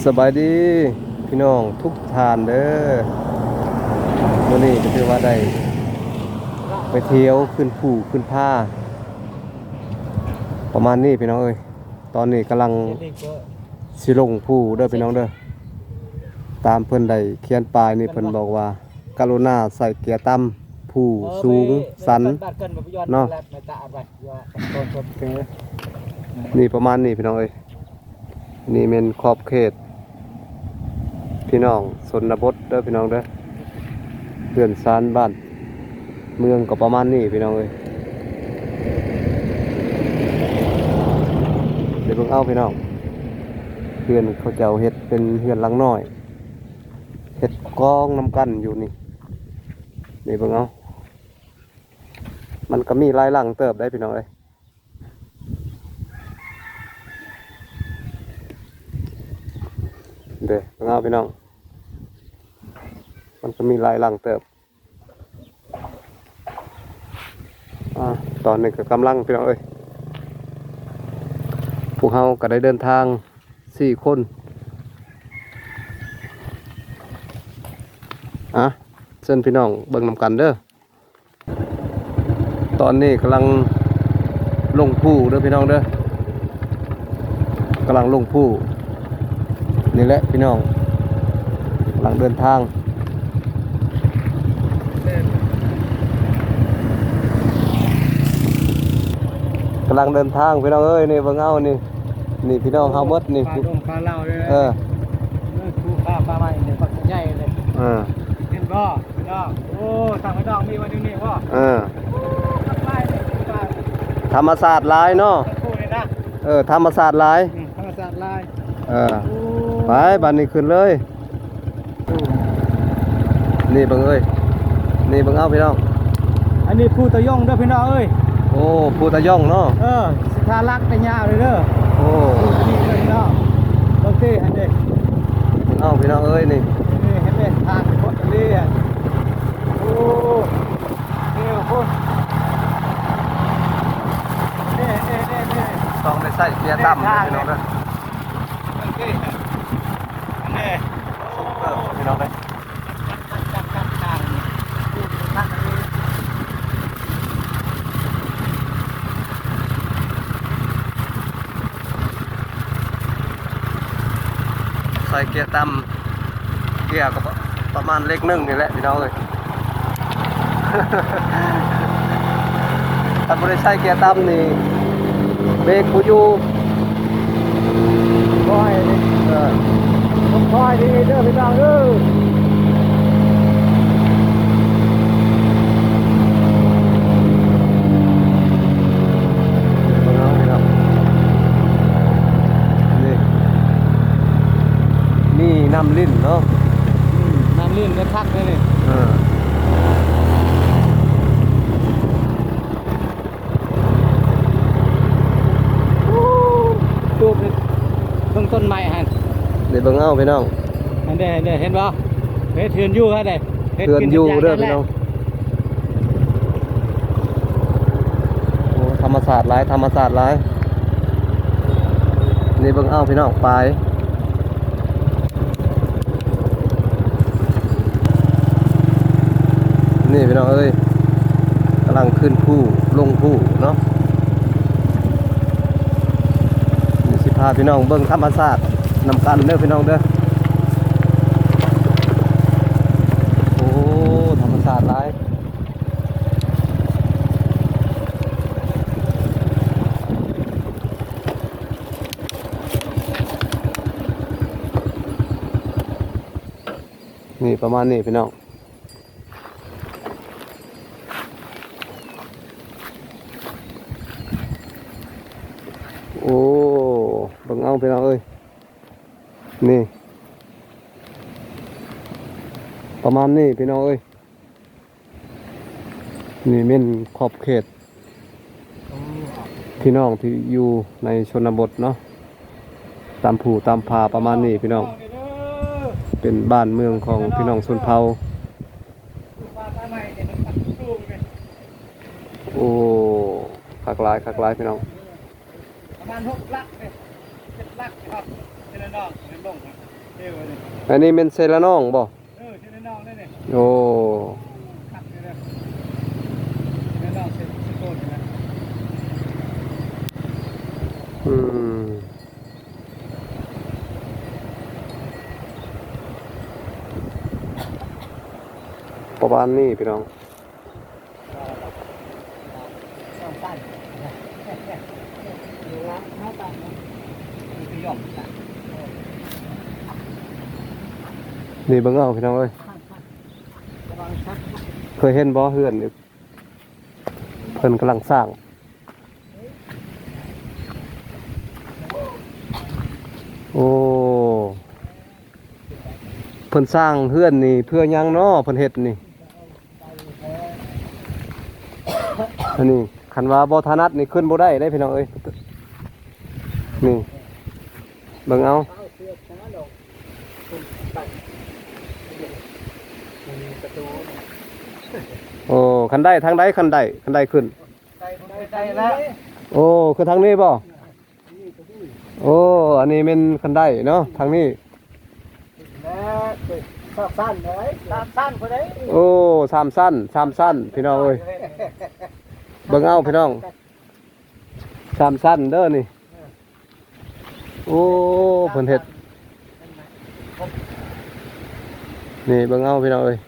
ສະບາຍດີພີ່ນ້ອງທຸກທ່ານເດີ. ມື້ນີ້ກໍຖືວ່າໄດ້ໄປທ່ຽວຂຶ້ນພູຂຶ້ນຜາປະມານນີ້ພີ່ນ້ອງເອີຍ. ຕອນນີ້ກຳລັງຊິລົງພູເດີພີ່ນ້ອງເດີ. ຕາມເພິ່ນໄດ້ຂຽນປ້າຍນີ້ ເພິ່ນບອກວ່າ ກະລຸນາໃສ່ເກຍຕ່ຳ ພູສູງຊັນເນາະ. ນີ້ປະມານນີ້ພີ່ນ້ອງເອີຍ. ນີ້ແມ່ນຂອບເຂດພີ່ນ້ອງຊົນນະບົດເດີພີ່ນ້ອງເດີ. ເຮືອນຊານບ້ານເມືອງກໍປະມານນີ້ພີ່ນ້ອງເອີຍ. ເດີເບິ່ງເອົາພີ່ນ້ອງ ເຮືອນເຂົາເຈົ້າເຮັດເປັນເຮືອນຫຼັງນ້ອຍ ເຮັດກອງນຳກັນຢູ່ນີ້. ນີ້ເບິ່ງເອົາ ມັນກໍມີຫຼາຍຫຼັງເຕີບໄດ໋ພີ່ນ້ອງເອີຍ. ເດີເບິ່ງເອົາພີ່ນ້ອງ ມັນກໍມີຫຼາຍຫຼັງເຕີບ. ອາ ຕອນນີ້ກໍກຳລັງພີ່ນ້ອງເອີຍ ພວກເຮົາກໍໄດ້ເດີນທາງສີ່ຄົນ. ອາ ເຊີນພີ່ນ້ອງເບິ່ງນຳກັນເດີ. ຕອນນີ້ກຳລັງລົງພູເດີພີ່ນ້ອງເດີ ກຳລັງລົງພູ. ນີ້ແຫຼະພີ່ນ້ອງ ກຳລັງເດີນທາງ ກຳລັງເດີນທາງພີ່ນ້ອງເອີຍ. ນີ້ເບິ່ງເອົານີ້ ນີ້ພີ່ນ້ອງເຮົາໝົດນີ້ ປ່າດົງປ່າເຫຼົ່າເລີຍ. ເອີ ເອີ ພູຜາປ່າໄມ້ນີ້ບັກໃຫຍ່ເລີຍ. ເອີ ເຫັນບໍ່ພີ່ນ້ອງ? ໂອ້ ທາງພີ່ນ້ອງມີໄວ້ຢູ່ນີ້ບໍ່? ເອີ ໂອ້ ຄັກຫຼາຍເລີຍ. ທຳມະຊາດຫຼາຍເນາະ. ເອີ ທຳມະຊາດຫຼາຍ. ອືມ ທຳມະຊາດຫຼາຍ. ເອີ ໂອ້ ໄປ ບາດນີ້ຂຶ້ນເລີຍ. ນີ້ເບິ່ງເອີຍ ນີ້ເບິ່ງເອົາພີ່ນ້ອງ. ອັນນີ້ພູຕາຢອງເດີພີ່ນ້ອງເອີຍ. ໂອ້ ພູຕາຢອງເນາະ. ເອີ ສິທາລັກໄປຍາວເລີຍເດີ. ໂອ້ ນີ້ເດີພີ່ນ້ອງ ເບິ່ງຕິ ຫັ້ນເດ້. ເອົາພີ່ນ້ອງເອີຍ ນີ້ ນີ້ເຫັນເດ້ ທາງໂຄດເລີຍ. ໂອ້ ນີ້ພຸ້ນ ນີ້ ນີ້ ນີ້ ຕ້ອງໄດ້ໃຊ້ເກຍຕ່ຳເດີພີ່ນ້ອງເດີ. ໃສ່ເກຍຕ່ຳ ເກຍກໍປະມານເລກໜຶ່ງນີ້ແຫຼະພີ່ນ້ອງເອີຍ. ຄັນບໍ່ໄດ້ໃສ່ເກຍຕ່ຳນີ້ ເບຣກບໍ່ຢູ່. ຄ່ອຍນີ້ ເອີ ຄ່ອຍນີ້ເດີພີ່ນ້ອງເດີ. ນີ້ ມີນ້ຳລິ້ນເນາະ. ອືມ ນ້ຳລິ້ນກໍຄັກເດ້ນີ້. ເອີ ໂອ້ ຕູບນີ້ເບິ່ງຕົ້ນໄມ້ຫັ້ນ ໄດ້ເບິ່ງເອົາພີ່ນ້ອງ. ຫັ້ນເດ້ ຫັ້ນເດ້ ເຫັນບໍ່? ເຮັດເຮືອນຢູ່ຫັ້ນເດ້ ເຮືອນຢູ່ເດີພີ່ນ້ອງ. ໂອ້ ທຳມະຊາດຫຼາຍ ທຳມະຊາດຫຼາຍ. ນີ້ເບິ່ງເອົາພີ່ນ້ອງ ປາຍ ນີ້ພີ່ນ້ອງເອີຍ ກຳລັງຂຶ້ນພູລົງພູເນາະ. ນີ້ຊິພາພີ່ນ້ອງເບິ່ງທຳມະຊາດນຳກັນເດີພີ່ນ້ອງເດີ. ໂອ້ ທຳມະຊາດຫຼາຍ. ນີ້ປະມານນີ້ພີ່ນ້ອງ. ໂອ້ ເບິ່ງເອົາພີ່ນ້ອງເອີຍ ນີ້ປະມານນີ້ພີ່ນ້ອງເອີຍ. ນີ້ແມ່ນຂອບເຂດພີ່ນ້ອງທີ່ຢູ່ໃນຊົນນະບົດເນາະ ຕາມພູຕາມຜາປະມານນີ້ພີ່ນ້ອງ. ເປັນບ້ານເມືອງຂອງພີ່ນ້ອງຊົນເຜົ່າ. ໂອ້ ຄັກຫຼາຍ ຄັກຫຼາຍພີ່ນ້ອງ. ປະມານຫົກຫຼັກເດ້ ເຈັດຫຼັກຊິຮອດເຊນະນອງ ເດີນລົງ. ອັນນີ້ແມ່ນເຊລະນອງບໍ່? ເອີ ເຊລະນອງເດ້ນີ້. ໂອ້ ຄັກເດ້ເດີ ເຊລະນອງເຊ ເຊໂກນນີ້ນະ. ອືມ ປະມານນີ້ພີ່ນ້ອງ. ນີ້ເບິ່ງເອົາພີ່ນ້ອງເອີຍ ເຄີຍເຫັນບໍ່ເຮືອນນີ້ ເພິ່ນກຳລັງສ້າງ. ໂອ້ ເພິ່ນສ້າງເຮືອນນີ້ເພື່ອຫຍັງເນາະ ເພິ່ນເຮັດນີ້? ອັນນີ້ຄັນວ່າບໍ່ຖະໜັດນີ້ຂຶ້ນບໍ່ໄດ້ເດ້ພີ່ນ້ອງເອີຍ. ນີ້ເບິ່ງເອົາ ໂອ້ ຄັນໄດ້ທາງໃດ ຄັນໄດ້ ຄັນໄດ້ຂຶ້ນ. ໄດ້ແລ້ວ. ໂອ້ ຄືທາງນີ້ບໍ່? ໂອ້ ອັນນີ້ແມ່ນຄັນໄດເນາະ ທາງນີ້. ແລ້ວສາມຊັ້ນເດ້ ສາມຊັ້ນພຸ້ນເດ້. ໂອ້ ສາມຊັ້ນ ສາມຊັ້ນ ພີ່ນ້ອງເອີຍ ເບິ່ງເອົາພີ່ນ້ອງ ສາມຊັ້ນເດີນີ້. ໂອ້ ເພິ່ນເຮັດ ນີ້ເບິ່ງເອົາພີ່ນ້ອງເອີຍ.